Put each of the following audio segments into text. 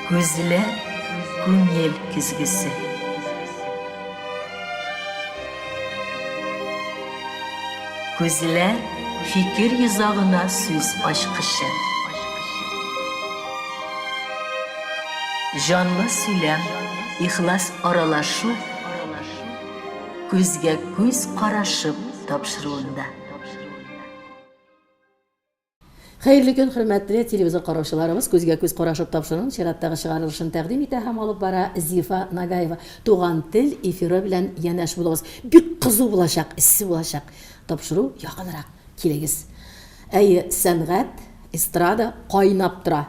Күзләр күңел көзгесе. Күзләр фикер йозагына сүз ачкычы. Җанлы сөйләм, ихлас аралашу күзгә күз карашып тапшыруында. Хәерле көн, хөрмәтле телевизор караучыларыбыз! Күзгә күз карашып тапшыруның чираттагы чыгарылышын тәкъдим итә һәм алып бара Зифа Нагаева. Туган тел эфиры белән янәш булыгыз. Бик кызу булачак, эссе булачак. Тапшыру якынрак килегез. Әйе, сәнгать, эстрада кайнап тора.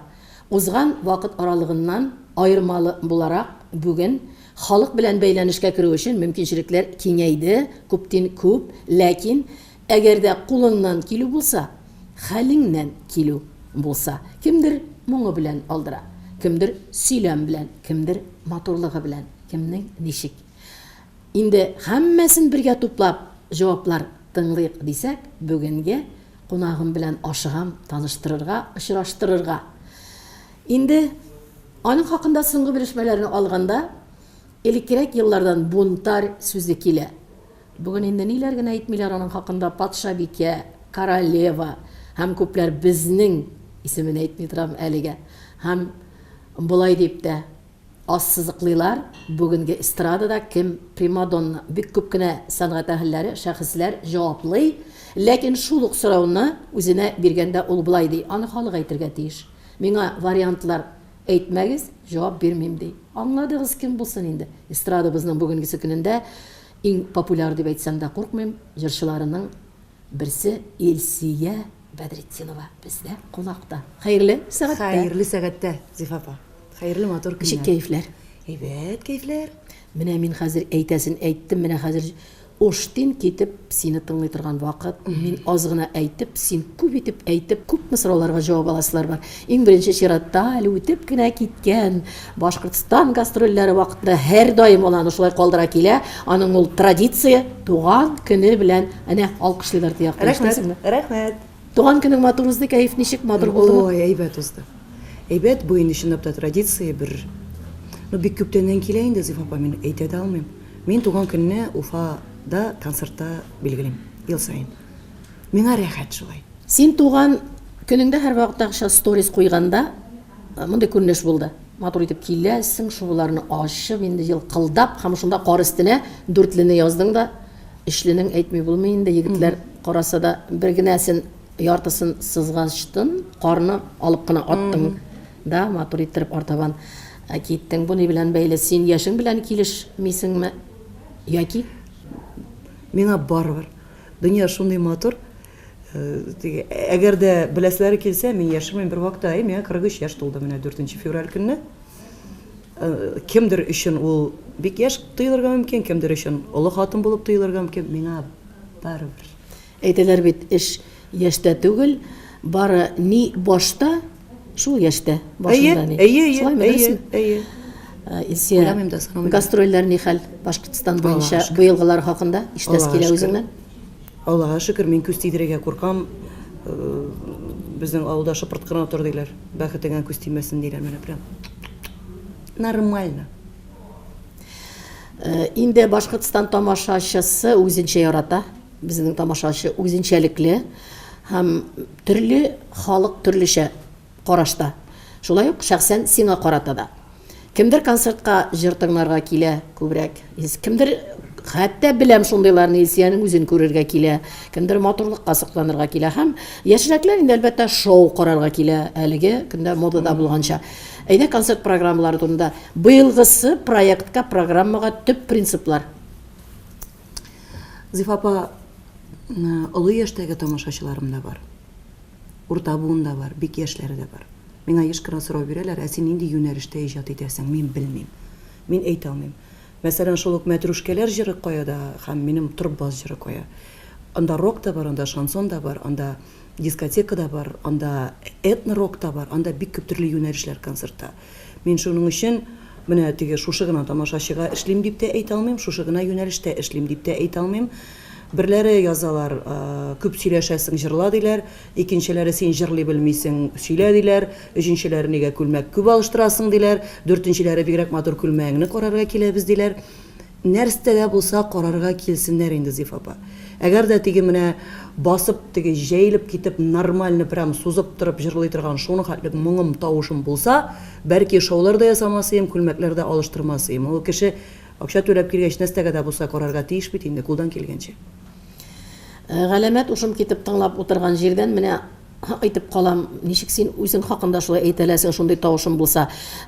Узган вакыт аралыгыннан аермалы буларак, бүген халык белән бәйләнешкә керү өчен мөмкинчелекләр киңәйде, күптин күп, ләкин Әгәр дә кулыңнан килү булса, хәлеңнән килү булса. Кемдер моңы белән алдыра, кемдер сөйләм белән, кемдер матурлыгы белән, кемнең ничек. Инде һәммәсен бергә туплап җаваплар тыңлыйк дисәк, бүгенге кунагым белән ашыгам таныштырырга, очраштырырга. Инде аның хакында соңгы белешмәләрне алганда, элеккерәк еллардан бунтарь сүзе килә. Бүген инде ниләр генә әйтмиләр аның хакында, патшабикә, королева һәм күпләр безнең исемен әйтми торам әлегә. Һәм болай дип тә ассызыклыйлар, бүгенге эстрадада кем примадонна? Бик күп кенә сәнгать әһелләре, шәхесләр җаваплый, ләкин шул ук сорауны үзенә биргәндә ул болай ди, аны халык әйтергә тиеш. Миңа вариантлар әйтмәгез, җавап бирмим, ди. Аңладыгыз, кем булсын инде? Эстрадабызның бүгенгесе көнендә Иң популяр дип әйтсәм дә куркмыйм, җырчыларының берсе Илсия Бәдретдинова бездә кунакта. Хәерле сәгатьтә. Хәерле сәгатьтә, Зифа апа. Хәерле матур көннәр. Ничек кәефләр? Әйбәт кәефләр. Менә мин хәзер әйтәсен әйттем, менә хәзер Оштин китеп сине тыңлый торган вакыт. Мин аз гына әйтеп, син күп итеп әйтеп, күпме сорауларга җавап аласылар бар. Иң беренче чиратта әле үтеп кенә киткән Башкортстан гастрольләре вакытында һәрдаим ул аны шулай калдыра килә. Аның ул традиция, туган көне белән әнә алкышлыйлар ди якта. Рәхмәт, рәхмәт. Туган көнең матур узды, кәеф ничек, матур булдымы? Ой, әйбәт узды. Әйбәт, бу инде чынлап та традиция бер. Ну, бик күптәннән килә инде, Зифа апа, мин әйтә дә алмыйм. Мин туган көнне Уфада концертта билгелим, ел саен. Миңа рәхәт шулай. Син туган көнеңдә һәрвакыттагыча сторис куйганда, Мондый күренеш булды. Матур итеп киләсең, шубаларны ачып, инде елкылдап һәм шунда кар өстенә дүртлене яздың да, өчленең әйтми булмый инде, егетләр караса да, бер генәсен, яртысын сызгачтын, карны алып кына аттың да, матур иттереп артабан киттең. Бу ни белән бәйле? Син яшең белән килешмисеңме яки? Миңа барыбер. Дөнья шундый матур. Теге, әгәр дә беләселәре килсә, мин яшермим, бер вакытта, әй, миңа 43 яшь тулды менә 4 февраль көнне. Кемдер өчен ул бик яшь тоелырга мөмкин, кемдер өчен олы хатын булып тоелырга мөмкин, миңа барыбер. Әйтәләр бит, эш яшьтә түгел, бары ни башта, шул яшьтә, башында ни. Әйе, әйе, әйе, әйе. Илсия, гастрольләр ни хәл Башкортстан буенча быелгылар хакында ишетәсе килә үзеңнән? Аллага шөкер, мин күз тидерергә куркам. Безнең авылда шыпырт кына тор диләр. Бәхетеңә күз тимәсен диләр менә прям. Нормально. Инде Башкортстан тамашачысы үзенчә ярата. Безнең тамашачы үзенчәлекле һәм төрле халык төрлечә карашта. Шулай ук шәхсән сиңа карата да. Кемдер концертка җыр тыңларга килә күбрәк. Кемдер хәтта беләм шундыйларны Илсиянең үзен күрергә килә. Кемдер матурлыкка сокланырга килә һәм яшьрәкләр инде әлбәттә шоу карарга килә әлеге көндә модада булганча. Әйдә концерт программалары турында. Быелгысы проектка, программага төп принциплар. Зифа апа, олы яшьтәге тамашачыларым да бар. Урта буын да бар, бик яшьләре дә бар. Миңа еш кына сорау бирәләр, ә син нинди юнәлештә иҗат итәсең? Мин белмим. Мин әйтә алмыйм. Мәсәлән, шул ук Мәтрүшкәләр җыры кая да һәм минем Торып бас җыры кая. Анда рок та бар, анда шансон да бар, анда дискотека да бар, анда этно-рок та бар, анда бик күп төрле юнәлешләр концертта. Мин шуның өчен менә теге шушы гына тамашачыга эшлим дип тә әйтә алмыйм, шушы гына юнәлештә эшлим дип тә әйтә алмыйм. Берләре язалар, күп сөйләшәсең, җырла диләр, икенчеләре син җырлый белмисең, сөйлә диләр, өченчеләре нигә күлмәк күп алыштырасың диләр, дүртенчеләре бигрәк матур күлмәгеңне карарга киләбез диләр. Нәрсә дә булса карарга килсеннәр инде, Зифа апа. Әгәр дә теге менә басып, теге җәелеп китеп, нормально прям сузып торып җырлый торган шуның хәтлек моңым, тавышым булса, бәлки шоулар да ясамас ием, күлмәкләр дә алыштырмас ием. Ул кеше акча түләп килгәч, нәрсәгә дә булса карарга тиеш бит инде, кулдан килгәнчә. Галәмәт ушым китеп тыңлап утырган җирдән менә Әйтеп калам, ничек син үзең хакында шулай әйтә аласың, шундый тавышың булса.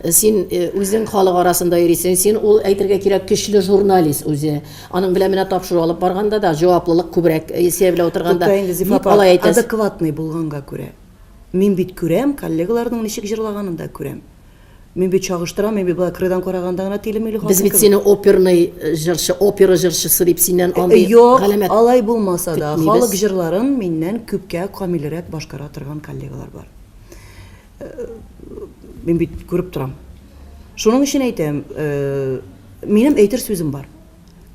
Син үзең халык арасында йөрисең, син ул, әйтергә кирәк, көчле журналист үзе. Аның белән менә тапшыру алып барганда да җаваплылык күбрәк, Илсөя белән утырганда. Тукта инде, Зифа апа, адекватный булганга күрә. Мин бит күрәм, коллегаларның ничек җырлаганын да күрәм. Мин бит чагыштырам, мин бит болай кырыйдан караганда гына тиле-миле хатын Без бит сине оперный җырчы, опера җырчысы дип синнән андый Юк, галәмәт алай булмаса да, халык җырларын миннән күпкә камилрәк башкара торган коллегалар бар. Мин бит күреп торам. Шуның өчен әйтәм, минем әйтер сүзем бар.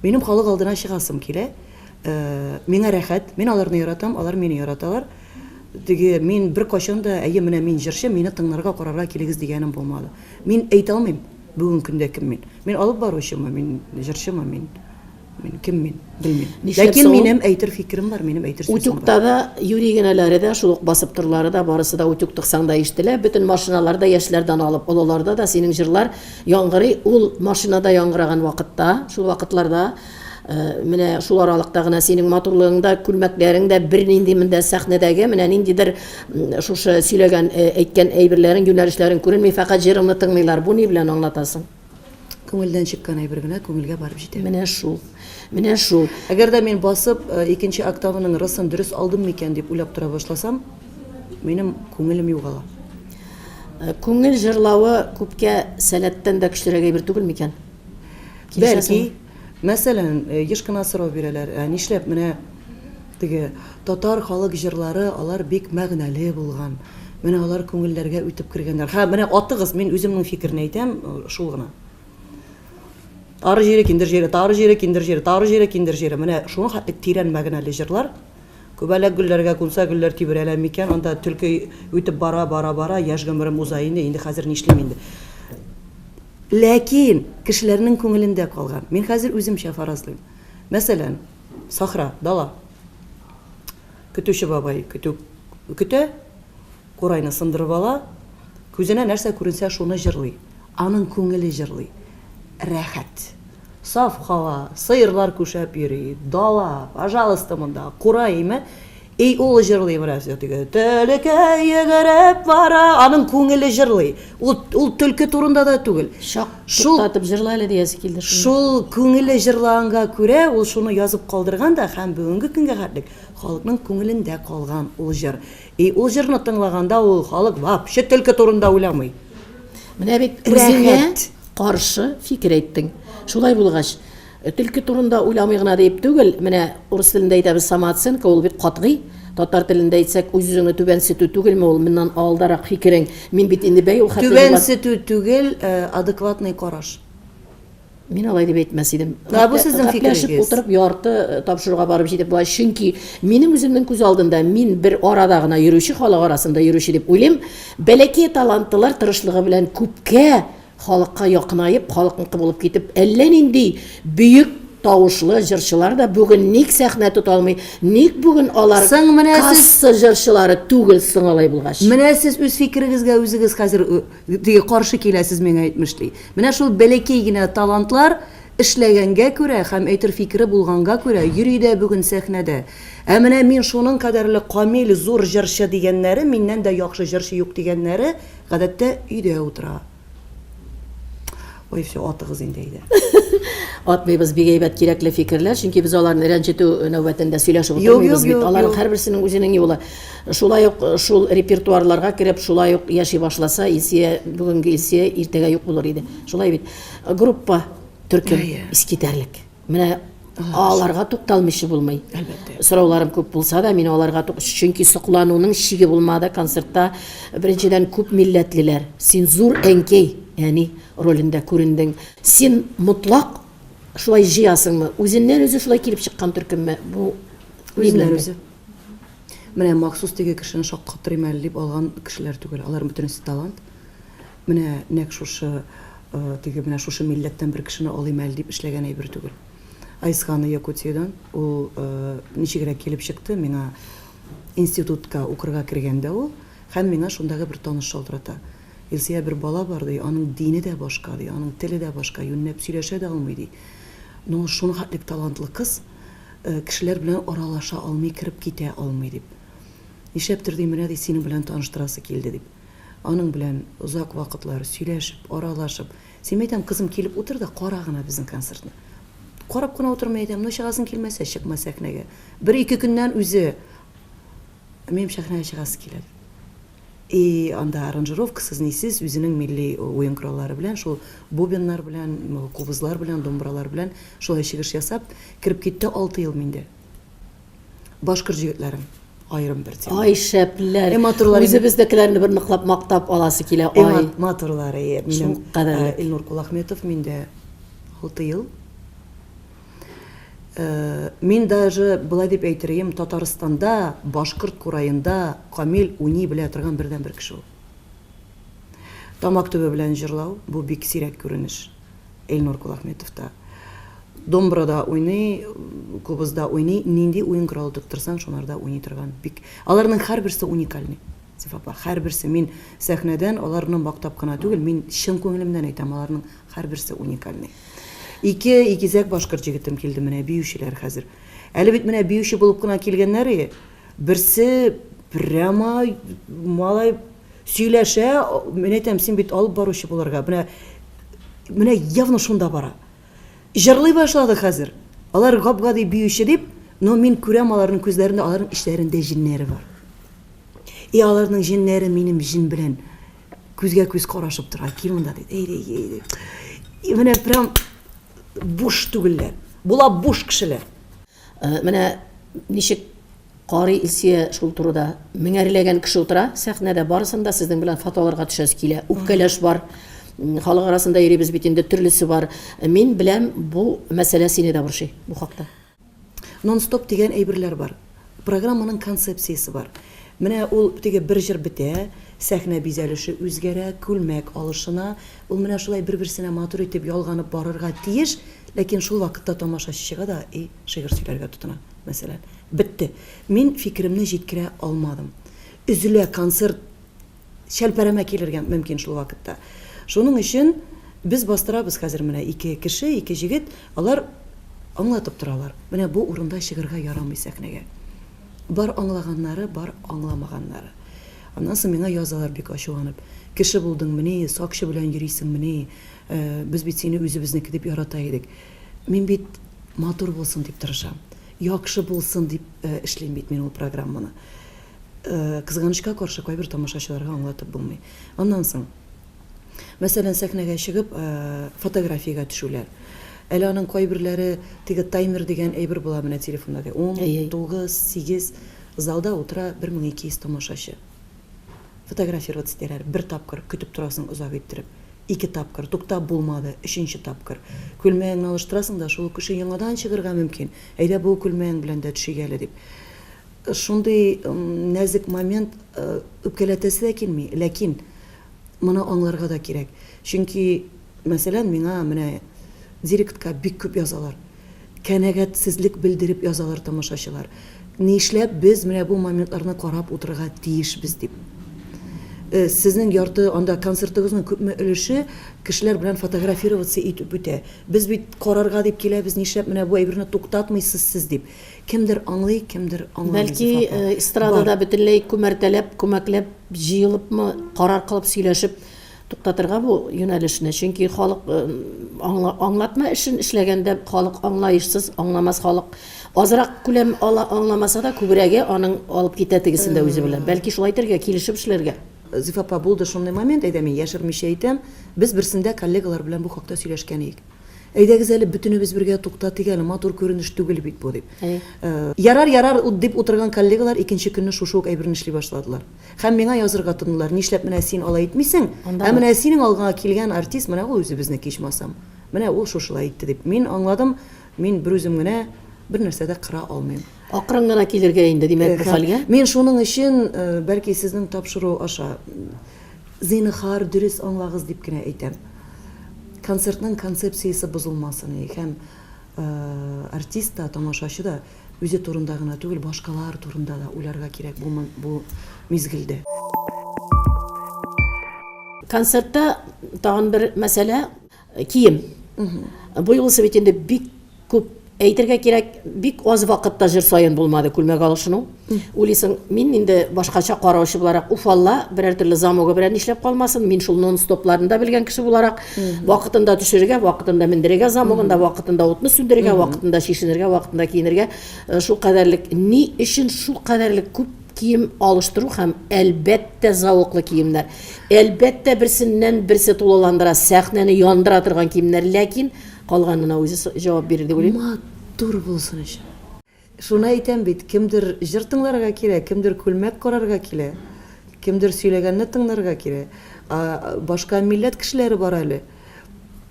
Минем халык алдына чыгасым килә. Миңа рәхәт, мин аларны яратам, алар мине яраталар. Теге мин беркайчан да, әйе, менә мин җырчы, мине тыңларга, карарга килегез дигәнем булмады. Мин әйтә алмыйм, бүгенге көндә кем мин. Мин алып баручымы, мин җырчымы, мин мин кем мин, белмим. Ләкин минем әйтер фикерем бар, минем әйтер сүзем бар. Утюгта да, юри генәләре дә, шул ук басып торулары да, барысы да утюг тыксаң да ишетелә. Бөтен машиналарда, яшьләрдән алып олыларда да синең җырлар Яңгырый ул машинада яңгыраган вакытта, шул вакытларда, менә шул аралыкта гына синең матурлыгың да, күлмәкләрең дә бернинди монда сәхнәдәге менә ниндидер шушы сөйләгән, әйткән әйберләрең, юнәлешләрең күренми, фәкать җырыңны тыңлыйлар. Бу ни белән аңлатасың? Күңелдән чыккан әйбер генә күңелгә барып җитә. Менә шул. Менә шул. Әгәр дә мин басып, икенче октаваның р-сын дөрес алдым микән дип уйлап тора башласам, минем күңелем югала. Күңел җырлавы күпкә сәләттән дә көчлерәк әйбер түгел микән? Бәлки. Мәсәлән, еш кына сорау бирәләр, ә нишләп менә теге татар халык җырлары, алар бик мәгънәле булган, менә алар күңелләргә үтеп кергәннәр. Һә, менә атыгыз, мин үземнең фикерне әйтәм, шул гына. Тары җире, киндер җире, тары җире, киндер җире, тары җире, киндер җире. Менә шуның хәтле тирән мәгънәле җырлар. Күбәләк гөлләргә кунса, гөлләр тибрәлә микән? Анда төлке үтеп бара, бара, бара, яшь гомерем уза инде, инде хәзер нишлим инде? Ләкин кешеләрнең күңелендә калган. Мин хәзер үземчә фаразлыйм. Мәсәлән, сахра, дала. Көтүче бабай көтү көтә, курайны сындырып ала, күзенә нәрсә күренсә, шуны җырлый. Аның күңеле җырлый. Рәхәт. Саф һава, сыерлар күшәп йөри, дала, пожалуйста монда, кура име? И ул җырлый менә все теге төлке йөгереп бара, аның күңеле җырлый. Ул, ул төлке турында да түгел. Чак шул, туктатып җырла әле диясе килде. Шул күңеле җырлаганга күрә ул шуны язып калдырган да һәм бүгенге көнгә хәтлек халыкның күңелендә калган ул җыр. И ул җырны тыңлаганда ул халык вообще төлке турында уйламый. Менә бит үзеңә каршы фикер әйттең. Шулай булгач, төлке турында уйламый гына диеп түгел, менә урыс телендә әйтәбез самооценка, ул бик катгый. Татар телендә әйтсәк, үз-үзеңне түбәнсетү түгелме ул? Моннан алдарак фикерең. Мин бит инде бәй ул хәтле Түбәнсетү түгел, адекватный караш. Мин алай дип әйтмәс идем. Ә бу сезнең фикерегез. Гәпләшеп утырып ярты тапшыруга барып җитеп була. Чөнки минем үземнең күз алдында мин бер арада гына йөрүче, халык арасында йөрүче дип уйлыйм. Бәләкәй талантлылар тырышлыгы белән күпкә халыкка якынаеп, халыкныкы булып китеп, әллә нинди бөек тавышлы җырчылар да бүген ник сәхнә тота алмый? Ник бүген алар Соң менә сез касса җырчылары түгел соң алай булгач? Менә сез үз фикерегезгә үзегез хәзер теге каршы киләсез миңа әйтмешли. Менә шул бәләкәй генә талантлар эшләгәнгә күрә һәм әйтер фикере булганга күрә йөри дә бүген сәхнәдә. Ә менә мин шуның кадәрле камил зур җырчы дигәннәре, миннән дә яхшы җырчы юк дигәннәре, гадәттә, өйдә утыра. Ой, все, атыгыз инде әйдә. Атмыйбыз, бик әйбәт кирәкле фикерләр, чөнки без аларны рәнҗетү нәүбәтендә сөйләшеп утырмыйбыз бит. Аларның һәрберсенең үзенең юлы. Шулай ук шул репертуарларга кереп, шулай ук яши башласа, Илсөя, бүгенге Илсөя иртәгә юк булыр иде. Шулай бит. Группа, төркем искитәрлек. Менә аларга тукталмыйча булмый. Әлбәттә. Сорауларым күп булса да, мин аларга тук, чөнки соклануның чиге булмады концертта. Беренчедән, күп милләтлеләр. Син зур әнкәй, әни ролендә күрендең. Син мотлак. шулай җыясыңмы? Үзеннән-үзе шулай килеп чыккан төркемме? Бу ни белән Үзеннән-үзе. Менә махсус теге кешене шаккатырыйм әле дип алган кешеләр түгел. Алар бөтенесе талант. Менә нәкъ шушы теге менә шушы милләттән бер кешене алыйм әле дип эшләгән әйбер түгел. Айсхана Якутиядән ул ничегрәк килеп чыкты, миңа институтка укырга кергәндә ул һәм миңа шундагы бер таныш шалтырата. Илсөя бер бала бар ди, аның дине дә башка ди, аның теле дә башка, юньләп сөйләшә дә алмый ди. Но ул шуның хәтлек талантлы кыз, кешеләр белән аралаша алмый, кереп китә алмый дип. Нишләптер ди, менә ди, синең белән таныштырасы килде дип. Аның белән озак вакытлар сөйләшеп, аралашып. Син, мәйтәм, кызым, килеп утыр да кара гына безнең концертны. Карап кына утыр, мәйтәм, ну чыгасың килмәсә, чыкма сәхнәгә. Бер-ике көннән үзе, минем сәхнәгә чыгасы килә дип. И анда аранжировкасыз, нисез, үзенең милли уен кораллары белән, шул бубеннар белән, кубызлар белән, домбралар белән шулай чыгыш ясап, кереп китте 6 ел миндә. Башкорт җегетләрем аерым бер тема. Ай, шәпләр. Э, матурлар. Үзебезнекеләрне бер ныклап мактап аласы килә. Э, Ай. Матурлар, э, минем Шулкадәрле. Илнур Кулахметов миндә 6 ел. Э, мин даже былай дип әйтерием, Татарстанда башкорт кураенда камил уйный белә торган бердәнбер кеше ул. Тамак төбе белән җырлау бу бик сирәк күренеш Илнур Кулахметовта. Домбрада уйный, кубызда уйный, нинди уен коралы тоттырсаң, шунарда уйный торган бик. Аларның һәрберсе уникальный. Зифа апа, һәрберсе мин сәхнәдән аларны мактап кына түгел, мин чын күңелемнән әйтәм, аларның һәрберсе уникальный. Ике игезәк башкорт җегетем килде менә, биючеләр хәзер. Әле бит менә биюче булып кына килгәннәр и, берсе прямо малай сөйләшә, мин әйтәм, син бит алып баручы булырга, менә менә явно шунда бара. Җырлый башлады хәзер. Алар гап-гади биюче дип, но мин күрәм аларның күзләрендә, аларның эчләрендә җеннәре бар. И аларның җеннәре минем җен белән күзгә күз карашып тора. Кил монда ди. Әй, әй, әй. И менә прям буш түгелләр. Була буш кешеләр. Э, менә ничек карый Илсөя шул турыда. Меңәрләгән кеше утыра сәхнәдә, барысын да сезнең белән фото алырга төшәсе килә. Үпкәләш бар. Халык арасында йөрибез бит инде, төрлесе бар. Мин беләм, бу мәсьәлә сине дә борчый бу хакта. Нон-стоп дигән әйберләр бар. Программаның концепциясе бар. Менә ул теге бер җыр бетә, сәхнә бизәлеше үзгәрә, күлмәк алышына. Ул менә шулай бер-берсенә матур итеп ялганып барырга тиеш, ләкин шул вакытта тамашачы чыга да и шигырь сөйләргә тотына, мәсәлән. Бетте. Мин фикеремне җиткерә алмадым. Өзелә концерт чәлпәрәмә килергә мөмкин шул вакытта. Шуның өчен без бастырабыз хәзер менә ике кеше, ике җегет, алар аңлатып торалар. Менә бу урында чыгырга ярамый сәхнәгә. Бар аңлаганнары, бар аңламаганнары. Аннан соң миңа язалар бик ачуланып. Кеше булдыңмыни, сакчы белән йөрисеңмени, э, без бит сине үзебезнеке дип ярата идек. Мин бит матур булсын дип тырышам. Яхшы булсын дип э, эшлим бит мин ул программаны. Кызганычка каршы, кайбер тамашачыларга аңлатып булмый. Аннан соң, мәсәлән, сәхнәгә чыгып, фотографиягә төшүләр. Әле аның кайберләре теге таймер дигән әйбер була менә телефонда. 10, 9, 8 залда утыра 1200 тамашачы. Фотографироваться итәләр. Бер тапкыр көтеп торасың озак иттереп. Ике тапкыр, туктап булмады, өченче тапкыр. Күлмәгеңне алыштырасың да, шул ук кеше яңадан чыгырга мөмкин. Әйдә, бу күлмәгең белән дә төшик әле дип. Шундый нәзек момент, үпкәләтәсе дә килми, ләкин моны аңларга да кирәк. Чөнки, мәсәлән, миңа менә директка бик күп язалар. Кәнәгатьсезлек белдереп язалар тамашачылар. Нишләп без менә бу моментларны карап утырырга тиешбез дип. Сезнең ярты анда концертыгызның күпме өлеше кешеләр белән фотографироваться итеп үтә. Без бит карарга дип киләбез, нишләп менә бу әйберне туктатмыйсыз сез дип. Кемдер аңлый, кемдер аңламый, Бәлки, Зифа апа. эстрадада Бар. бөтенләй күмәртәләп, күмәкләп җыелыпмы, карар кылып сөйләшеп туктатырга бу юнәлешне. Чөнки халык аңла, аңлатма эшен эшләгәндә халык аңлаешсыз, аңламас халык. Азрак күләм ала, аңламаса да, күбрәге аның алып китә тегесен дә үзе белән. Бәлки шулай итәргә, килешеп эшләргә. Зифа апа, булды шундый момент, әйдә мин яшермичә әйтәм, без берсендә коллегалар белән бу хакта сөйләшкән идек. Әйдәгез әле бөтенебез бергә туктатыйк әле, матур күренеш түгел бит бу, дип. Ярар, ярар, дип утырган коллегалар икенче көнне шушы ук әйберне эшли башладылар. Һәм миңа язырга тотындылар, нишләп менә син алай итмисең, ә менә синең алга килгән артист, менә ул үзебезнеке ичмасам. Менә ул шушылай итте дип. Мин аңладым, мин берүзем генә бер нәрсә дә кыра алмыйм. Акрын гына килергә инде, димәк, бу хәлгә. Мин шуның өчен, бәлки, сезнең тапшыру аша, зинһар, дөрес аңлагыз дип кенә әйтәм. Концертның концепциясе бозылмасын һәм артист та, тамашачы да үзе турында гына түгел, башкалар турында да уйларга кирәк бу, бу мизгелдә. Концертта тагын бер мәсьәлә, кием. Бу юлысы бит инде бик күп әйтергә кирәк, бик аз вакытта җыр саен булмады күлмәк алышыну. Уйлыйсың, мин инде башкача караучы буларак, уфалла, берәр төрле замогы белән нишләп калмасын, мин шул нон-стопларны да белгән кеше буларак, вакытында төшерергә, вакытында мендерергә замогын да, вакытында утны сүндерергә, вакытында чишенергә, вакытында киенергә, э, шул кадәрлек ни өчен шул кадәрлек күп кием алыштыру һәм әлбәттә зәвыклы киемнәр. Әлбәттә берсеннән берсе тулыландыра, сәхнәне яндыра торган киемнәр, ләкин калганына үзе җавап бирер дип уйлыйм. Матур булсын өчен. Шуны әйтәм бит, кемдер җыр тыңларга килә, кемдер күлмәк карарга килә, кемдер сөйләгәнне тыңларга килә. А башка милләт кешеләре бар әле.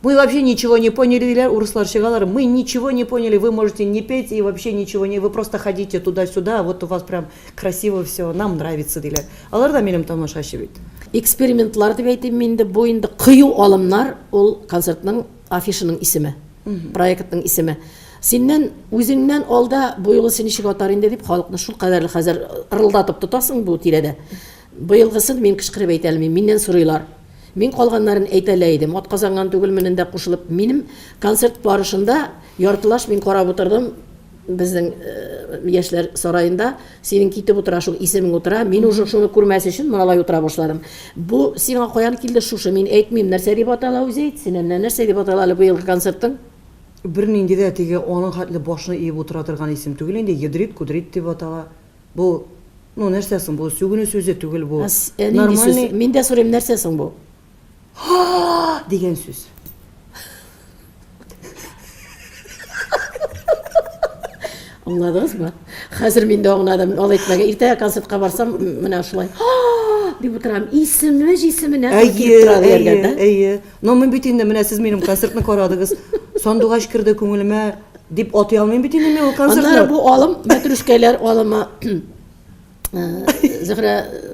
Мы вообще ничего не поняли, диләр, урыслар чыгалар, мы ничего не поняли, вы можете не петь и вообще ничего не, вы просто ходите туда-сюда, вот у вас прям красиво все, нам нравится, диләр. Алар да минем тамашачы бит. Экспериментлар дип әйтим инде, бу инде кыю алымнар, ул концертның афишаның исеме, проектның исеме. Синнән, үзеңнән алда бу юлысы ничек атар инде дип халыкны шул кадәрле хәзер ырылдатып тотасың бу тирәдә. Быелгысын мин кычкырып әйтә алмыйм, миннән сорыйлар. Мин калганнарын әйтә лә идем, атказанган түгелменен дә кушылып. Минем концерт барышында яртылаш мин карап утырдым, безнең яшьләр сараенда синең китеп утыра шул исемең утыра мин уже шуны күрмәс өчен моналай утыра башладым бу сиңа каян килде шушы мин әйтмим нәрсә дип атала үзе әйтсен әнә нәрсә дип атала әле быелгы концертың Бернинди дә теге аның хәтле башны иеп утыра торган исем түгел инде, едрит-кудрит дип атала. Бу, ну, нәрсә соң бу, сүгенү сүзе түгел бу. Ә нинди сүз? Мин дә сорыйм, нәрсә соң бу? Һа! Дигән сүз. Аңладыгызмы? Хәзер мин дә аңладым. Алай итмәгә. Иртәгә концертка барсам, менә шулай дип утырам. Исеме җисеменә туры килеп тора дияргә, да? Әйе, әйе. Но мин бит инде менә сез минем концертны карадыгыз. Сандугач керде күңелемә дип атый алмыйм бит инде мин ул концертны. Аннары бу алым, мәтрүшкәләр алымы Зөһрә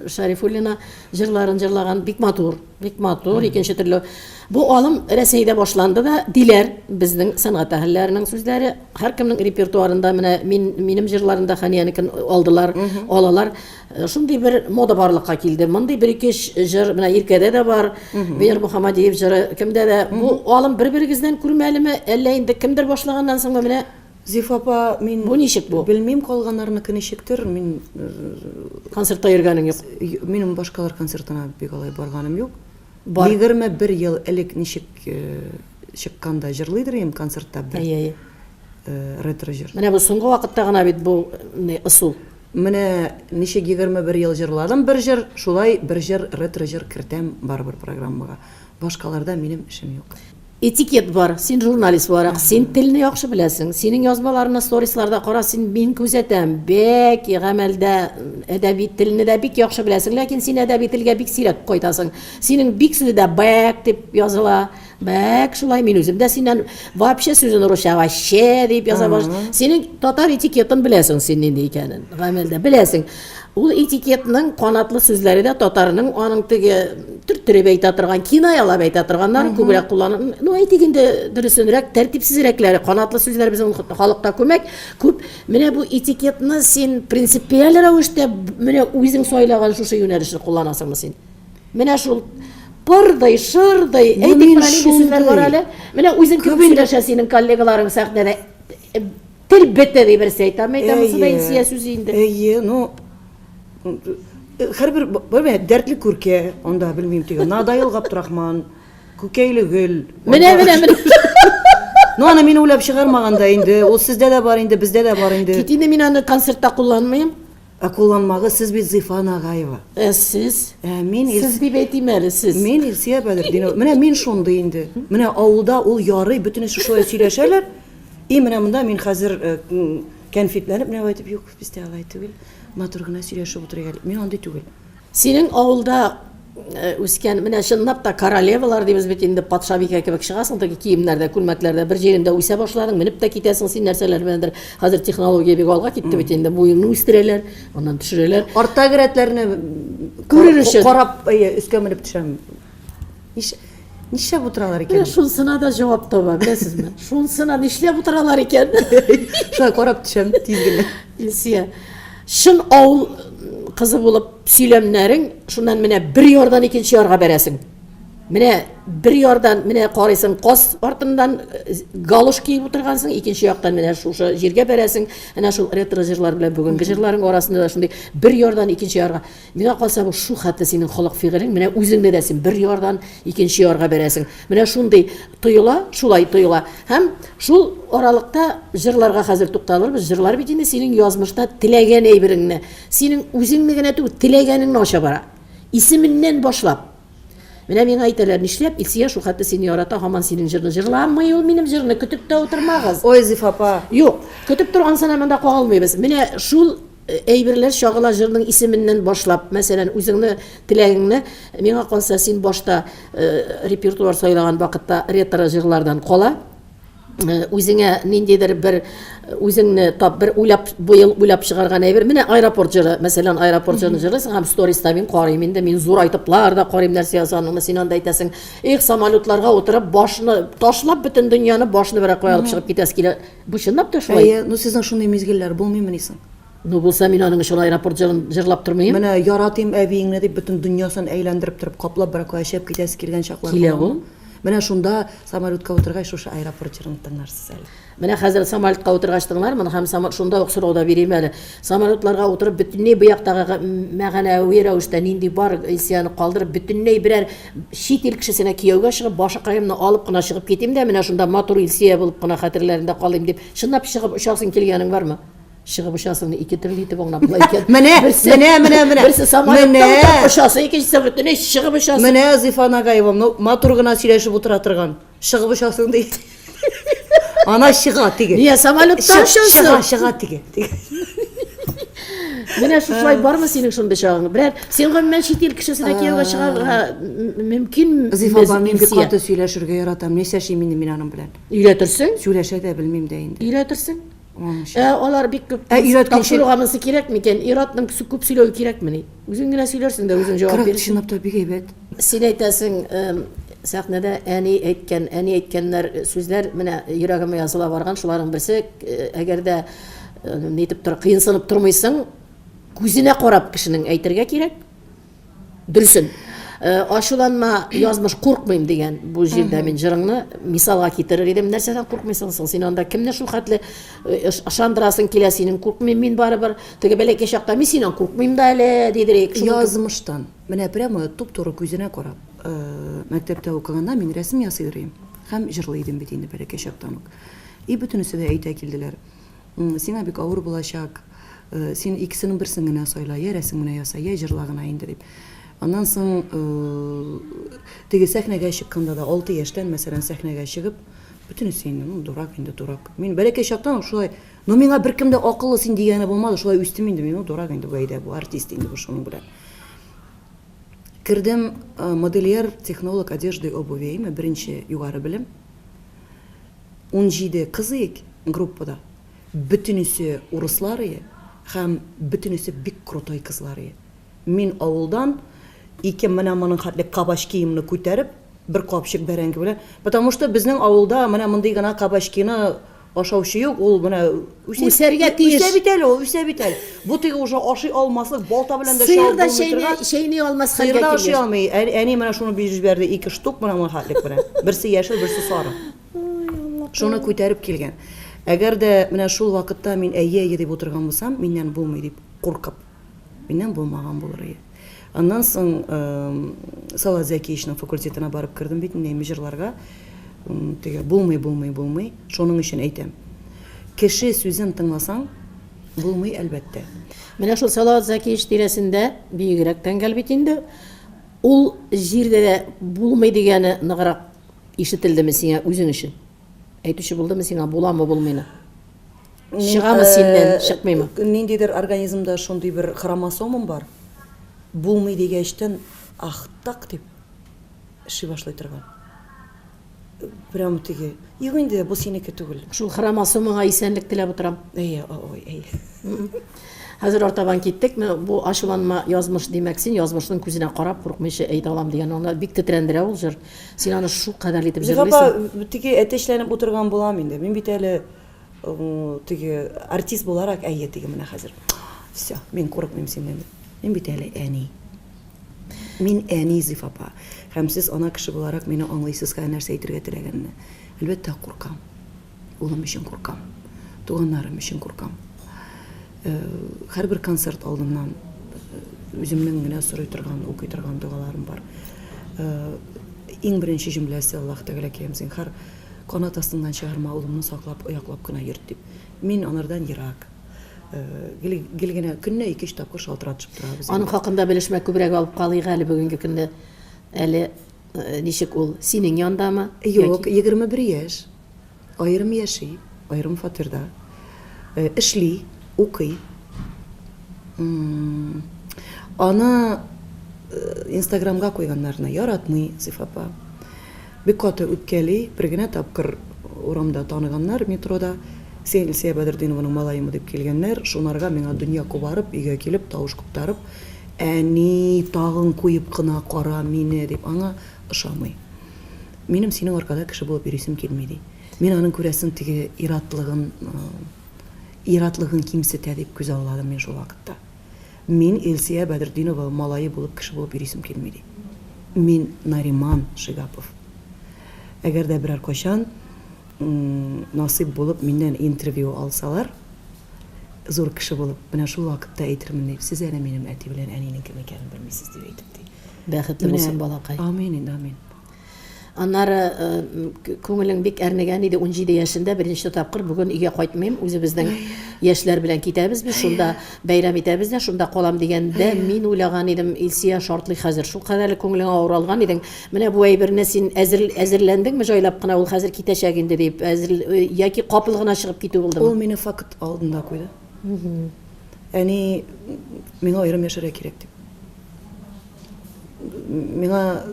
Шәрифуллина җырларын җырлаган бик матур, бик матур, икенче төрле. Бу алым Рәсәйдә башланды да, диләр безнең сәнгать әһелләренең сүзләре. Һәркемнең репертуарында менә мин минем җырларында Хәниянекен алдылар, алалар. Шундый бер мода барлыкка килде. Мондый бер ике җыр менә Иркәдә дә бар, Венер Мөхәммәдиев җыры кемдә дә. Бу алым бер-берегездән күрмәлеме, әллә инде кемдер башлаганнан соңмы менә Зифа апа, мин Бу ничек бу? Белмим калганнарныкы ничектер, мин Концертта йөргәнең юк. Минем башкалар концертына бик алай барганым юк. Бар. 21 ел элек ничек чыкканда җырлыйдыр идем концертта бер. Әйе, әйе. Ретро җыр. Менә бу соңгы вакытта гына бит бу ысул. Менә ничек 21 ел җырладым бер җыр, шулай бер җыр ретро җыр кертәм барыбер программага. Башкаларда минем эшем юк. Этикет бар, син журналист буларак, син телне яхшы беләсең, синең язмаларны сторисларда кара, син мин күзәтәм, бәк гамәлдә әдәби телне дә бик яхшы беләсең, ләкин син әдәби телгә бик сирәк кайтасың. Синең бик сүзе дә бәк дип языла, бәк шулай, мин үзем дә синнән вообще сүзен русча вообще дип яза башлыйм. Синең татар этикетын беләсең син нинди икәнен, гамәлдә беләсең. Ул этикетның канатлы сүзләре дә татарның аның теге төрттереп әйтә торган, кинаялап әйтә торганнарын күбрәк куллана. Ну, әйтик инде дөресенрәк, тәртипсезрәкләре, канатлы сүзләр безнең халыкта күмәк, күп. Менә бу этикетны син принципиаль рәвештә менә үзең сайлаган шушы юнәлешне кулланасыңмы син? Менә шул пырдый, шырдый, әйтик, менә нинди сүзләр бар әле. Менә үзең кебек сөйләшә синең коллегаларың сәхнәдә. Тел бете ди берсе әйтә, әйтә, монысы да Илсөя сүзе инде. Әйе, ну һәрбер бер дәртле күркә, анда белмим теге Надаил Габдрахман, Күкәйле гөл. Менә, менә, менә. Ну, аны мин уйлап чыгармаган да инде. Ул сездә дә бар инде, бездә дә бар инде. Кит инде мин аны концертта кулланмыйм. Ә кулланмагыз, сез бит Зифа Нагаева. Ә сез? Ә мин Сез дип әйтим әле, сез. Мин Илсөя Бәдретдинова. Менә мин шундый инде. Менә авылда ул ярый, бөтенесе шулай сөйләшәләр. И менә монда мин хәзер кәнфитләнеп менә әйтеп, юк, бездә алай түгел. Матур гына сөйләшеп утырыйк әле. Мин андый түгел. Синең авылда. үскән, менә чынлап та королевалар дибез бит инде, патшабикә кебек чыгасың теге киемнәрдә, күлмәкләрдә, бер җирендә үсә башладың, менеп тә китәсең син нәрсәләр беләндер. Хәзер технология бик алга китте бит инде, буеңны үстерәләр, аннан төшерәләр. Арттагы рәтләрне күрер өчен. Карап, әйе, өскә менеп төшәм. Ниш, нишләп утыралар икән? Менә шунсына да җавап таба, беләсезме? Шунсына нишләп утыралар икән? Шулай карап төшәм тиз генә. Илсия, чын авыл кызы булып сөйләмнәрең, шуннан менә бер ярдан икенче ярга бәрәсең. Менә бер ярдан менә карыйсың, каз артыннан э, галош киеп утыргансың, икенче яктан менә шушы җиргә бәрәсең. Әнә шул ретро җырлар белән бүгенге җырларың арасында да шундый бер ярдан икенче ярга. Миңа калса, бу шул хәтле синең холык-фигылең, менә үзеңне дә син бер ярдан икенче ярга бәрәсең. Менә шундый тоела, шулай тоела. Һәм шул аралыкта җырларга хәзер тукталырбыз. Җырлар бит инде синең язмышта теләгән әйбереңне, синең үзеңне генә түгел, теләгәнеңне ача бара. Исеменнән башлап. Менә миңа әйтәләр, нишләп Илсөя шул хәтле сине ярата, һаман синең җырны җырламый ул минем җырны, көтеп тә утырмагыз. Ой, Зифа апа. Юк, көтеп торгансына монда кагылмыйбыз. Менә шул Әйберләр чагыла җырның исеменнән башлап. Мәсәлән, үзеңне теләгеңне, миңа калса, син башта репертуар сайлаган вакытта ретро җырлардан кала, үзеңә ниндидер бер үзеңне тап, бер уйлап, быел уйлап чыгарган әйбер. Менә аэропорт җыры, мәсәлән, аэропорт җырын җырлыйсың һәм сториста мин карыйм инде, мин зур айтыплар да карыйм нәрсә язганыңны, син анда әйтәсең, эх, самолетларга утырып, башны ташлап бөтен дөньяны, башны берәр кая алып чыгып китәсе килә. Бу чынлап та шулай. Әйе, ну сезнең шундый мизгелләр булмыймыни соң? Ну булса мин аның өчен аэропорт җырын җырлап тормыйм. Менә яратыйм әбиеңне дип бөтен дөньясын әйләндереп торып каплап берәр кая чыгып китәсе килгән чаклар Килә ул. Менә шунда самолетка утыргач шушы аэропорт җырын тыңларсыз әле. Менә хәзер самолетка утыргач тыңлармын һәм шунда ук сорау да бирим әле. Самолетларга утырып бөтенләй бу яктагы мәгънәви рәвештә нинди бар исьяны калдырып бөтенләй берәр Чит ил кешесенә кияүгә чыгып, башыкаемны алып кына чыгып китим дә, менә шунда матур Илсөя булып кына хәтерләрендә калыйм дип, чынлап чыгып очасың килгәнең бармы? Чыгып очасыңны ике төрле итеп аңлап була икән. Менә, менә, менә, менә. Берсе самолетта утырып очасы, икенчесе бөтенләй чыгып очасы. Менә Зифа Нагаева, ну, матур гына сөйләшеп утыра торган. Чыгып очасың ди. Ана чыга теге. Нигә самолетта очасың? Чыга, чыга теге. Менә шушылай бармы синең шундый чагың? Берәр син гомумән чит ил кешесенә кияүгә чыгарга мөмкин. Зифа апа, мин бик каты сөйләшергә яратам. Нәрсә эшлим инде мин аның белән? Өйрәтерсең? Сөйләшә дә белмим дә инде. Өйрәтерсең? Ә алар бик күп Ә өйрәткәнче тапшыруга монысы кирәк микән? Ир-атның күп сөйләве кирәкмени? Үзең генә сөйләрсең дә, үзең җавап бирерсең. Чынлап та бик әйбәт. Син әйтәсең, сәхнәдә әни әйткән, әни әйткәннәр сүзләр менә йөрәгемә языла барган, шуларның берсе, әгәр дә нитеп тор, кыенсынып тормыйсың, күзенә карап кешенең әйтергә кирәк. Дөресен. Ачуланма, язмыш, куркмыйм дигән бу җирдә мин җырыңны мисалга китерер идем. Нәрсәдән куркмыйсың соң? Син анда кемне шул хәтле ышандырасың килә синең? Куркмыйм мин барыбер. Теге бәләкәй чакта мин синнән куркмыйм да әле, дидерик. Язмыштан. Менә прямо туп-туры күзенә карап. Мәктәптә укыганда мин рәсем ясый идем һәм җырлый идем бит инде бәләкәй чактан ук. И бөтенесе дә әйтә килделәр. Сиңа бик авыр булачак, син икесенең берсен генә сайла, йә рәсем генә яса, йә җырла гына инде, дип. Аннан соң теге сәхнәгә чыкканда да, алты яшьтән, мәсәлән, сәхнәгә чыгып, бөтенесе инде, ну, дурак инде, дурак. Мин бәләкәй чактан ук шулай, ну, миңа беркем дә акыллы син дигәне булмады, шулай үстем инде мин, ну, дурак инде бу, әйдә, бу артист инде бу шуның белән. Кердем модельер, технолог одежды и обуви, әйме, беренче югары белем. 17 кыз иек группада, бөтенесе урыслар ие һәм бөтенесе бик крутой кызлар ие. Мин авылдан ике менә моның хәтле кабачкиемны күтәреп, бер капчык бәрәңге белән, потому что безнең авылда менә мондый гына кабачкины ашаучы юк, ул менә үсә, Үсәргә тиеш. Үсә бит әле ул, үсә бит әле. Бу теге уже ашый алмаслык, балта белән дә чабып Сыер да булмый торган. чәйни алмас хәлгә Сыер да ашый алмый. Әни менә шуны биреп җибәрде, ике штук менә моның хәтлек менә. Берсе яшел, берсе сары. Шуны күтәреп килгән. Әгәр дә менә шул вакытта мин әйе, әйе дип утырган булсам, миннән булмый дип куркып, миннән булмаган булыр иде. Аннан соң Салават Зәкиевичның факультетына барып кердем бит инде җырларга. Теге булмый, булмый, булмый. Шуның өчен әйтәм. Кеше сүзен тыңласаң, булмый, әлбәттә. Менә шул Салават Зәкиевич тирәсендә биегрәк тәңгәл бит инде. Ул җирдә дә булмый дигәне ныграк Ишетелдеме сиңа үзең өчен? Әйтүче булдымы сиңа буламы, булмыймы? Чыгамы синнән, чыкмыймы? Ниндидер организмда шундый бер хромосомам бар. Булмый дигәчтен. Ах, так дип эшли башлый торган. Прям теге. Юк инде, бу синеке түгел. Шул хромосомаңа исәнлек теләп утырам. Әйе, ой, әйе. Хәзер артабан киттек. Менә бу ачуланма язмыш, димәк, син язмышның күзенә карап курыкмыйча әйтә алам дигән. Аны бик тетрәндерә ул җыр. Син аны шул кадәрле итеп Зифа җырлыйсың. апа, теге әтәчләнеп утырган булам инде. Мин бит әле теге артист буларак, әйе, теге менә хәзер. Все, мин курыкмыйм синнән. Мин бит әле әни. Мин әни, Зифа апа. Һәм сез ана кеше буларак мине аңлыйсыз хәзер нәрсә әйтергә теләгәнне. Әлбәттә, куркам. Улым өчен куркам. Туганнарым өчен куркам. Һәрбер концерт алдыннан үземнең генә сорый торган, укый торган догаларым бар. Иң беренче җөмләсе, Аллаһ Тәгаләкәем, зинһар, канат астыңнан чыгарма, улымны саклап, ояклап кына йөрт, дип. Мин анардан ерак. Гел, гел генә көненә ике-өч тапкыр шалтыратышып торабыз. Аның хакында белешмә күбрәк алып калыйк әле бүгенге көндә. Әле ничек ул, синең яндамы? Юк, 21 яшь. Аерым яши, аерым фатирда. Эшли, укый. Аны Инстаграмга куйганнарны яратмый Зифа апа. Бик каты үпкәли, бер генә тапкыр урамда таныганнар, метрода. Син Илсөя Бәдретдинованың малаемы дип килгәннәр, шунарга миңа дөнья кубарып, өйгә килеп, тавыш куптарып, Әни, тагын куеп кына кара мине, дип, аңа ошамый. Минем синең аркада кеше булып йөрисем килми, ди. Мин аның, күрәсең, теге ир-атлыгын, ир-атлыгын кимсетә дип күзалладым мин шул вакытта. Мин Илсөя Бәдретдинова малае булып кеше булып йөрисем килми, ди. Мин Нариман Шигапов. Әгәр дә берәр кайчан насыйп булып миннән интервью алсалар, зур кеше булып, менә шул вакытта әйтермен, ди, сез әле минем әти белән әнинең кем икәнен белмисез, дип әйтеп, ди. Бәхетле булсын балакай. Амин инде, амин. Аннары күңелең бик әрнегән иде, 17 яшендә беренче тапкыр бүген өйгә кайтмыйм, үзебезнең яшьләр белән китәбез без, шунда бәйрәм итәбез дә, шунда калам дигәндә, мин уйлаган идем, Илсөя шартлый хәзер. Шул кадәрле күңелең авыралган идең. Менә бу әйберне син әзер, әзерләндеңме җайлап кына, ул хәзер китәчәк инде дип, әзер, яки капыл гына чыгып китү булдымы? Ул мине факт алдында куйды. Әни, миңа аерым яшәргә кирәк дип. Миңа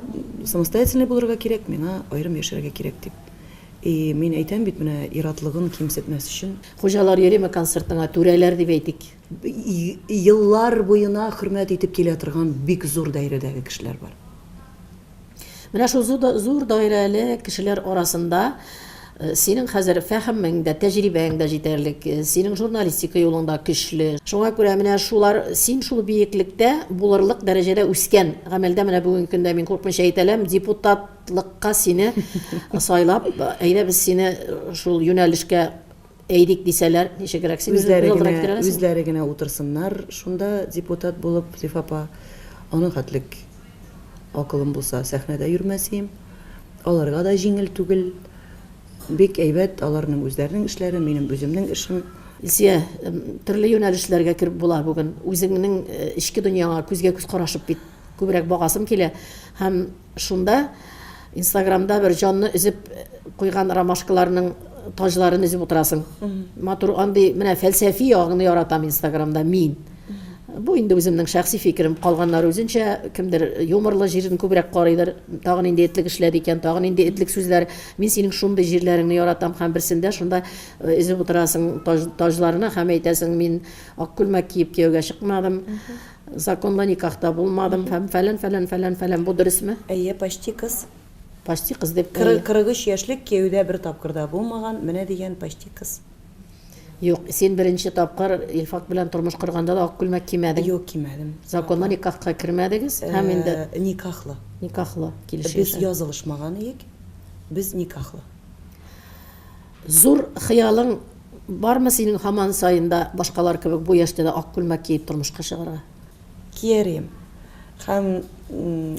самостоятельный булырга кирәк, миңа аерым яшәргә кирәк дип. И мин әйтәм бит, менә иратлыгын кимсетмәс өчен. Хуҗалар йөриме концертыңа, түрәләр дип әйтик? Еллар буена хөрмәт итеп килә торган бик зур даирәдәге кешеләр бар. Менә шул зур даирәле кешеләр арасында синең хәзер фәһемең дә, тәҗрибәң дә җитәрлек, синең журналистика юлың да көчле. Шуңа күрә менә шулар, син шул биеклектә булырлык дәрәҗәдә үскән. Гамәлдә менә бүгенге көндә мин куркмыйча әйтә алам, депутатлыкка сине сайлап, әйдә без сине шул юнәлешкә әйдик дисәләр, ничегрәк син үзләре генә, үзләре генә утырсыннар шунда депутат булып, Зифа апа, аның хәтлек акылым булса, сәхнәдә йөрмәс идем. Аларга да җиңел түгел. Бик әйбәт, аларның үзләренең эшләре, минем үземнең эшем. Илсөя, төрле юнәлешләргә кереп була бүген. Үзеңнең эчке дөньяңа күзгә-күз карашып бит күбрәк багасым килә. Һәм шунда Инстаграмда бер җанны өзеп куйган ромашкаларның таҗларын өзеп утырасың. Матур андый менә фәлсәфи ягыңны яратам Инстаграмда мин. Бу инде үземнең шәхси фикерем, калганнары үзенчә, кемдер юморлы җирен күбрәк карыйдыр, тагы нинди этлек эшләде икән, тагы нинди этлек сүзләр. Мин синең шундый җирләреңне яратам һәм берсендә шунда э, өзеп утырасың таҗ, таҗларны һәм әйтәсең, мин ак күлмәк киеп кияүгә чыкмадым, законлы никахта булмадым һәм фәлән, фәлән, фәлән, фәлән. Бу дөресме? Әйе, почти кыз. Почти кыз дип. 43 яшьлек кияүдә бер тапкыр да булмаган, менә дигән почти кыз. Юк, син беренче тапкыр Илфак белән тормыш корганда да ак күлмәк кимәдең. Юк, кимәдем. Законлы никахка кермәдегез һәм инде. Никахлы. Никахлы килеш Без язылышмаган идек, без никахлы. Зур хыялың бармы синең һаман саен да башкалар кебек бу яшьтә дә ак күлмәк киеп тормышка чыгарга? Кияр идем. Һәм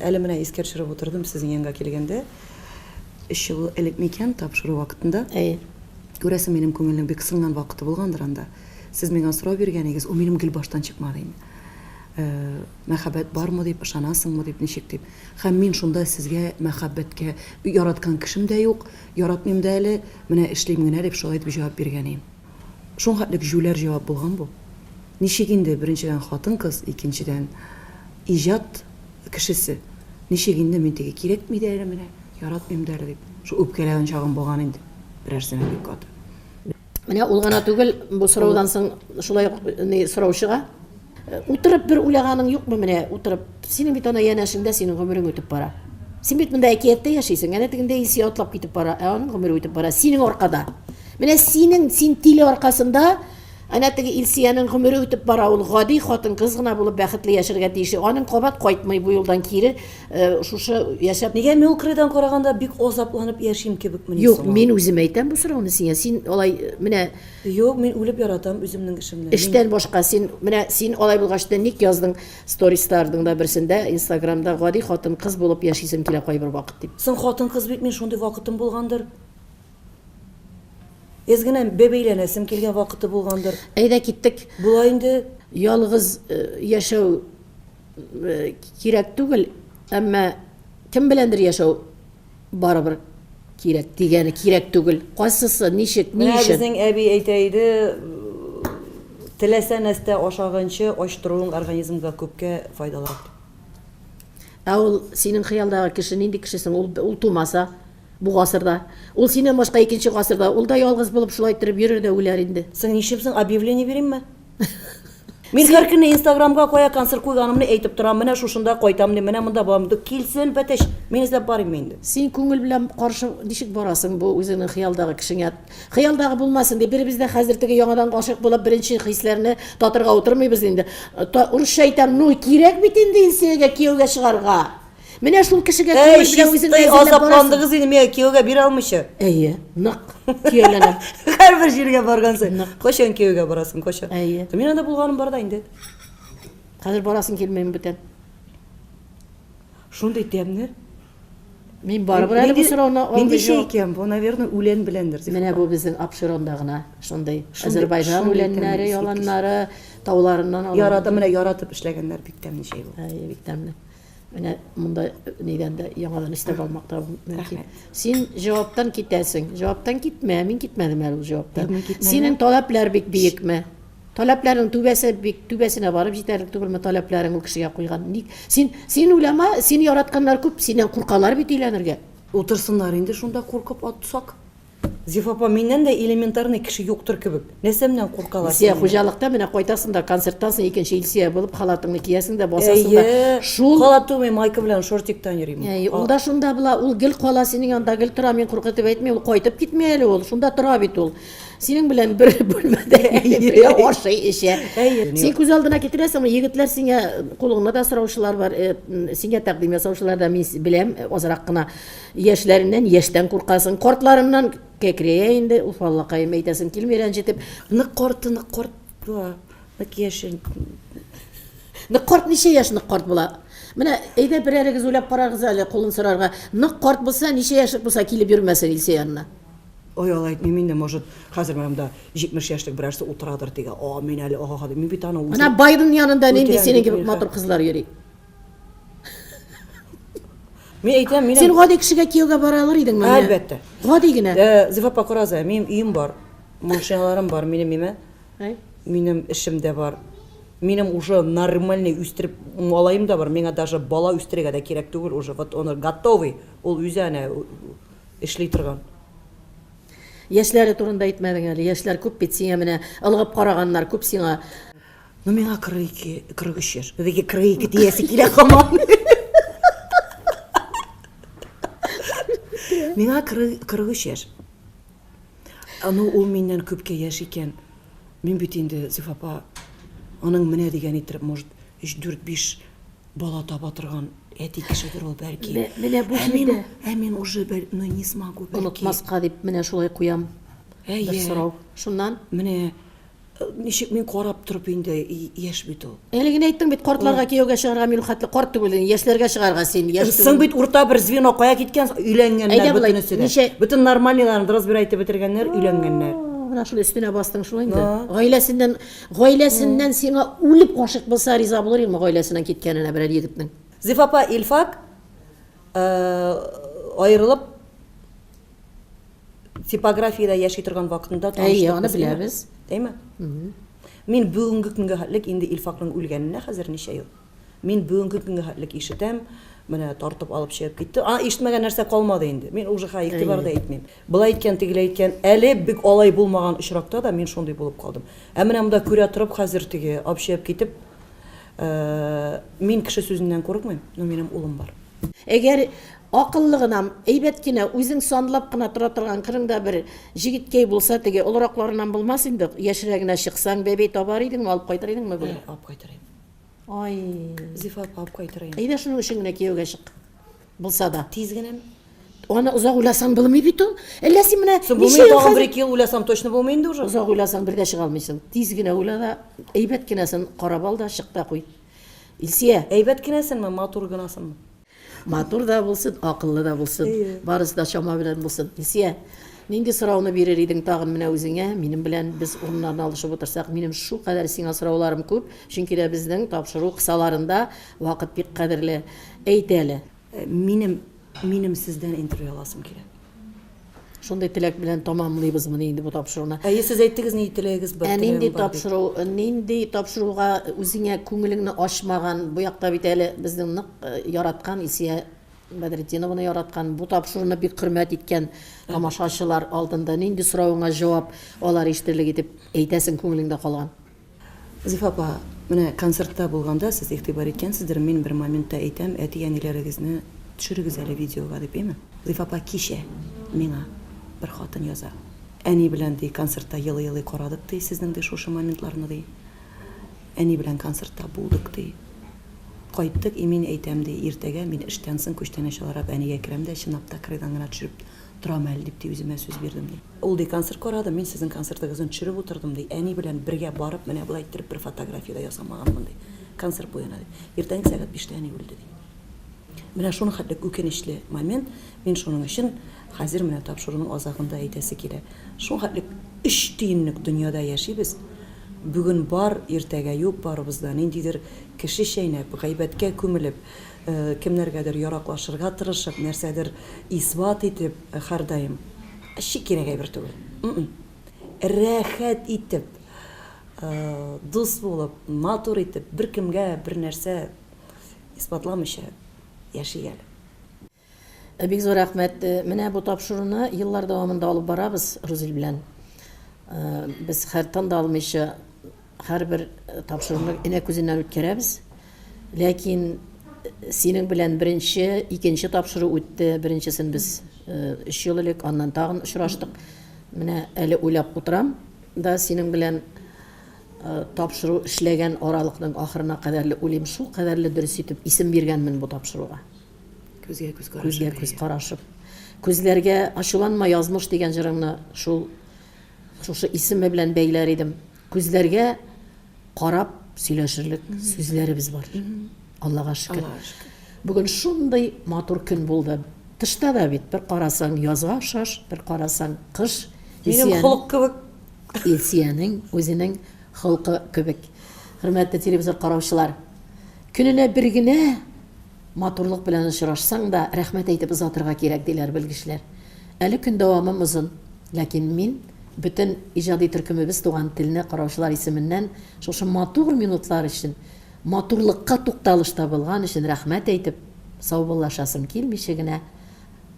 әле менә искә төшереп утырдым сезнең янга килгәндә. Өч ел элек микән, тапшыру вакытында. Әйе. Күрәсең, минем күңелнең бик сынган вакыты булгандыр анда. Сез миңа сорау биргән идегез, ул минем гел баштан чыкмады инде. Мәхәббәт бармы дип, ышанасыңмы дип, ничек дип. Һәм мин шунда сезгә мәхәббәткә яраткан кешем дә юк, яратмыйм да әле, менә эшлим генә дип шулай итеп җавап биргән идем. Шуңа хәтлек җүләр җавап булган бу. Ничек инде, беренчедән, хатын-кыз, икенчедән, иҗат кешесе. Ничек инде мин теге кирәкми дә әле менә, яратмыйм да әле дип. Шул үпкәләгән чагым булган инде. Берәрсенә бик каты. Менә ул гына түгел, бу сораудан соң шулай ук ни сорау чыга. Утырып бер уйлаганың юкмы менә, утырып. Синең бит ана янәшеңдә синең гомерең үтеп бара. Син бит монда әкияттә яшисең, әнә тегендә Илсөя атлап китеп бара, ә аның гомере үтеп бара синең аркада. Менә синең, син тиле аркасында әнә теге Илсөянең гомере үтеп бара, ул гади хатын-кыз гына булып бәхетле яшәргә тиеш. Аның кабат кайтмый бу юлдан кире, шушы яшәп. Нигә мин ул кырыйдан караганда бик азапланып яшим кебекмени Юк, соң? мин үзем әйтәм бу сорауны сиңа. Син алай менә Юк, мин үлеп яратам үземнең эшемне. Эштән башка син менә син алай булгач та ник яздың сторисларның да берсендә Инстаграмда гади хатын-кыз булып яшисем килә кайбер вакыт дип. Соң хатын-кыз бит мин, шундый вакытым булгандыр. Әз генә бәбәйләнәсем килгән вакыты булгандыр. Әйдә киттек. Була инде. Ялгыз яшәү кирәк түгел, әмма кем беләндер яшәү барыбер кирәк дигәне кирәк түгел. Кайсысы, ничек, ни Менә өчен? безнең әби әйтә иде, теләсә нәрсә ашаганчы ач торуың организмга күпкә файдалырак дип. Ә ул синең хыялдагы кеше нинди кеше соң? Ул, ул тумаса? Бу гасырда. Ул синнән башка икенче гасырда. Ул да ялгыз булып шулай иттереп йөрер дә үләр инде. Соң нишлим соң, объявление биримме? Мин һәр көнне Инстаграмга кая концерт куйганымны әйтеп торам, менә шушында кайтам дим, менә монда барам дим. Килсен, бәтәч, мин эзләп барыйммы инде? Син күңел белән каршы ничек барасың бу үзеңнең хыялдагы кешеңә? Хыялдагы булмасын дип, беребез дә хәзер теге яңадан гашыйк булып беренче хисләрне татырга утырмыйбыз инде. Урысча әйтәм, ну кирәк бит инде Илсөягә кияүгә чыгарга. Менә шул кешегә Әй, күңел белән үзеңне чистый әзерләп барасың. азапландыгыз инде миңа кияүгә бирә алмыйча. Әйе, нык көяләнәм. Һәрбер җиргә барган саен. Нык. Кайчан кияүгә барасың, кайчан? Әйе. Мин анда булганым бар да инде. Хәзер барасың килмиме бүтән? Шундый тәмле. Мин барыбер әле бу сорауны Нинди чәй икән бу? Наверное, үлән беләндер. Менә бу безнең Апшеронда гына шундый Азербайҗан үләннәре, яланнары, тауларыннан алынган. Ярата, менә яратып эшләгәннәр, бик тәмле чәй бу. Әйе, бик тәмле. Менә монда нидән дә яңадан өстәп алмак та мөмкин. Син җаваптан китәсең. Җаваптан китмә, мин китмәдем әле ул җаваптан. Синең таләпләр бик биекме? Таләпләрнең түбәсе бик түбәсенә барып җитәрлек түгелме таләпләрең ул кешегә куйган? Ник? Син син уйлама, сине яратканнар күп, синнән куркалар бит өйләнергә. Утырсыннар инде шунда куркып атсак. Зифа апа, миннән дә элементарный кеше юктыр кебек. Нәрсәмнән куркалар Илсөя, хуҗалыкта менә кайтасың да концерттан соң икенче Илсөя булып халатыңны киясең дә басасың да. Әйе. Шул Халат түгел, мин майка белән шортиктан йөрим. Әйе, ул да шунда була, ул гел кала синең янда, гел тора, мин куркытып әйтмим, ул кайтып китми әле ул, шунда тора бит ул. Синең белән бер бүлмәдә бергә ашый, эчә. Әйе. Син күз алдына китерәсеңме, егетләр сиңа кулыңны да сораучылар бар, э, сиңа тәкъдим ясаучылар да мин беләм, э, азрак кына яшьләреннән яшьтән куркасың, картларыннан кәкрәя инде, уф Аллакаем, әйтәсем килми рәнҗетеп. Нык карты, нык карт була, нык яше. Нык карт ничә яшь нык карт була? Менә әйдә берәрегез уйлап карагыз әле кулын сорарга. Нык карт булса, ничә яшьлек булса килеп йөрмәсен Илсөя янына. Ой, алай әйтмим инде, может, хәзер менә монда 70 яшьлек берәрсе утырадыр дигән. О, мин әле ага дип. Мин бит аны Менә Байден янында нинди синең кебек матур кызлар йөри. Мин әйтәм, минем Син гади кешегә кияүгә бара алыр идеңме? Әлбәттә. Гади генә. Э, Зифа апа, карагыз, минем өем бар, машиналарым бар, минем име? Минем эшем дә бар. Минем уже нормальный үстереп малаем да бар. Миңа даже бала үстерергә дә кирәк түгел уже. Вот он готовый. Ул үзе әнә эшли торган. Яшьләре турында әйтмәдең әле. Яшьләр күп бит сиңа менә ылгып караганнар күп сиңа. Ну миңа 42, 43 яшь. Теге 42 диясе килә һаман. Миңа 43 яшь. Ну ул миннән күпкә яшь икән. Мин бит инде, Зифа апа, аның менә дигән иттереп, может, 3, 4, 5 Бала таба торган әти кешедер ул бәлки. Менә бу җирдә. Ә мин уже бәл, ну не смогу бәлки. Онытмаска дип менә шулай куям. Әйе. Бер сорау. Шуннан? Менә ничек мин карап торып инде яшь бит ул. Әле генә әйттең бит, картларга кияүгә чыгарга мин ул хәтле карт түгел, яшьләргә чыгарга син яшь түгел. Соң бит урта бер звено кая киткән? Өйләнгәннәр бөтенесе дә. Бөтен нормальныйларын разбирать итеп бетергәннәр, өйләнгәннәр. Менә шул өстенә бастың шул инде. Гаиләсеннән Гаиләсеннән сиңа үлеп гашыйк булса, риза булыр идеңме гаиләсеннән киткәненә берәр егетнең? Зифа апа, Илфак аерылып типографиядә яши торган вакытында таныштык. Әйе, аны беләбез. Әйме? Мин бүгенге көнгә хәтлек инде Илфакның үлгәненә хәзер ничә ел. Мин бүгенге көнгә хәтлек ишетәм. Менә тартып алып чыгып китте. А, ишетмәгән нәрсә калмады инде. Мин уже хәй игътибар да итмим. Болай иткән, тегеләй иткән. Әле бик алай булмаган очракта да мин шундый булып калдым. Ә менә монда күрә торып хәзер теге апчыеп китеп, мин кеше сүзеннән курыкмыйм, но минем улым бар. Әгәр акыллы гына, әйбәт кенә, үзең санлап кына тора торган кырыңда бер җегеткәй булса, теге олыракларыннан булмас инде, яшьрәгенә чыксаң, бәбәй табар идеңме, алып кайтыр идеңме бүген? Алып кайтыр идем. Ай. Зифа апа, алып кайтыр идем. Әйдә шуның өчен генә кияүгә чык. Булса да. Тиз генәме? Аны озак уйласаң булмый бит ул. Әллә син менә Соң булмый, тагын бер-ике ел уйласам точно булмый инде уже. Озак уйласаң бер дә чыга алмыйсың. Тиз генә уйла да, әйбәт кенәсен карап ал да, чык та куй. Илсия. Әйбәт кенәсенме, матур гынасынмы? Матур да булсын, акыллы да булсын. Барысы да чама белән булсын. Илсия, нинди сорауны бирер идең тагын менә үзеңә? Минем белән без урыннарны алышып утырсак, минем шулкадәр сиңа сорауларым күп, чөнки дә безнең тапшыру кысаларында вакыт бик кадерле. Әйт әле. Минем, минем сездән интервью аласым килә. Шундый теләк белән тамамлыйбызмыни инде бу тапшыруны? Әйе, сез әйттегез, нинди теләгегез бар, Ә нинди тапшыру, нинди тапшыруга үзеңә күңелеңне ачмаган, бу якта бит әле безнең нык э, яраткан Илсия Бәдретдинованы яраткан, бу тапшыруны бик хөрмәт иткән тамашачылар алдында нинди соравыңа җавап алар ишетерлек итеп әйтәсең күңелеңдә калган? Зифа апа, менә концертта булганда сез игътибар иткәнсездер, мин бер моментта әйтәм, әти-әниләрегезне төшерегез әле видеога дип, әйме? Зифа апа, кичә миңа бер хатын яза. Әни белән, ди, концертта елый-елый карадык, ди, сезнең, ди, шушы моментларны, ди. Әни белән концертта булдык, ди. Кайттык, и мин әйтәм, ди, иртәгә мин эштән соң күчтәнәч аларак әнигә керәм дә, чынлап та кырыйдан гына төшереп торам әле, дип, ди, үземә сүз бирдем, ди. Ул, ди, концерт карады, мин сезнең концертыгызны төшереп утырдым, ди, әни белән бергә барып, менә болай иттереп бер фотография дә ясамаганмын, ди, концерт буена, ди. Иртәнге сәгать биштә әни үлде, ди. Менә шуның хәтле үкенечле момент, мин шуның өчен хәзер менә тапшыруның азагында әйтәсе килә. Шуның хәтле өч тиенлек дөньяда яшибез, бүген бар, иртәгә юк барыбыз да, ниндидер кеше чәйнәп, гайбәткә күмелеп, кемнәргәдер яраклашырга тырышып, нәрсәдер исбат итеп, һәрдаим. Эче кирәк әйбер түгел. Рәхәт итеп, дус булып, матур итеп, беркемгә бер нәрсә исбатламыйча яшик әле. Бик зур рәхмәт. Менә бу тапшыруны еллар дәвамында алып барабыз Рузил белән. Без һәр тын да алмыйча һәрбер тапшыруны энә күзеннән үткәрәбез. Ләкин синең белән беренче, икенче тапшыру үтте. Беренчесен без өч ел элек, аннан тагын очраштык. Менә әле уйлап утырам да синең белән тапшыру эшләгән аралыкның ахырына кадәрле уйлыйм, шул кадәрле дөрес итеп исем биргәнмен бу тапшыруга. Күзгә күз карашып. Күзгә күз карашып. Күзләргә ачуланма язмыш дигән җырыңны шул шушы исеме белән бәйләр идем. Күзләргә карап сөйләшерлек сүзләребез бар. Аллага шөкер. Бүген шундый матур көн булды. Тышта да бит бер карасаң язга охшаш, бер карасаң кыш. Минем холык кебек. Илсиянең үзенең холкы кебек. Хөрмәтле телевизор караучылар, көненә бер генә матурлык белән очрашсаң да, рәхмәт әйтеп озатырга кирәк, диләр белгечләр. Әле көн дәвамым озын, ләкин мин бөтен иҗади төркемебез Туган телне караучылар исеменнән шушы матур минутлар өчен, матурлыкка тукталыш табылган өчен рәхмәт әйтеп, саубуллашасым килмичә генә,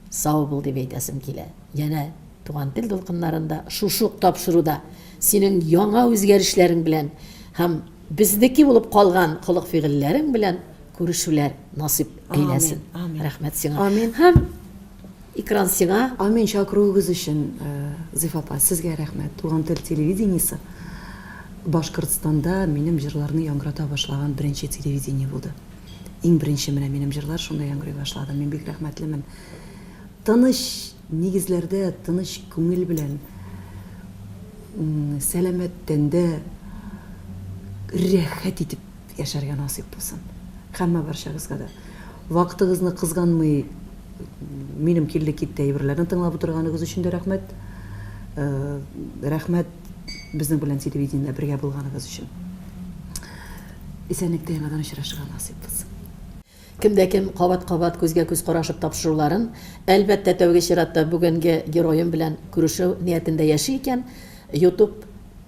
сау бул дип әйтәсем килә. Янә Туган тел дулкыннарында шушы ук тапшыруда синең яңа үзгәрешләрең белән һәм безнеке булып калган холык-фигыльләрең белән күрешүләр насыйп әйләсен. Амин. Рәхмәт сиңа. Амин. Һәм экран сиңа. Амин. Чакыруыгыз өчен, Зифа апа, сезгә рәхмәт. Туган тел телевидениесе Башкортстанда минем җырларны яңгырата башлаган беренче телевидение булды. Иң беренче менә минем җырлар шунда яңгырый башлады. Мин бик рәхмәтлемен. Тыныч нигезләрдә, тыныч күңел белән, сәламәт тәндә рәхәт итеп яшәргә насыйп булсын. Һәммә барчагызга да. Вакытыгызны кызганмый минем килде-китте әйберләрне тыңлап утырганыгыз өчен дә рәхмәт. Рәхмәт безнең белән телевидениедә бергә булганыгыз өчен. Исәнлектә яңадан очрашырга насыйп булсын. Кем дә кем кабат-кабат күзгә-күз карашып тапшыруларын, әлбәттә, тәүге чиратта бүгенге героем белән күрешү ниятендә яши икән, Youtube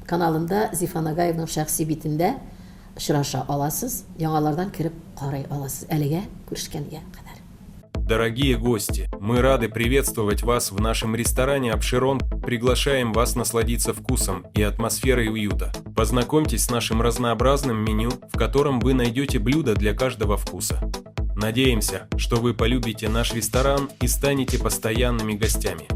каналында Зифа Нагаевның шәхси битендә очраша аласыз, яңалардан кереп карый аласыз. Әлегә күрешкәнгә кадәр. Дорогие гости, мы рады приветствовать вас в нашем ресторане «Апшерон». Приглашаем вас насладиться вкусом и атмосферой уюта. Познакомьтесь с нашим разнообразным меню, в котором вы найдете блюда для каждого вкуса. Надеемся, что вы полюбите наш ресторан и станете постоянными гостями.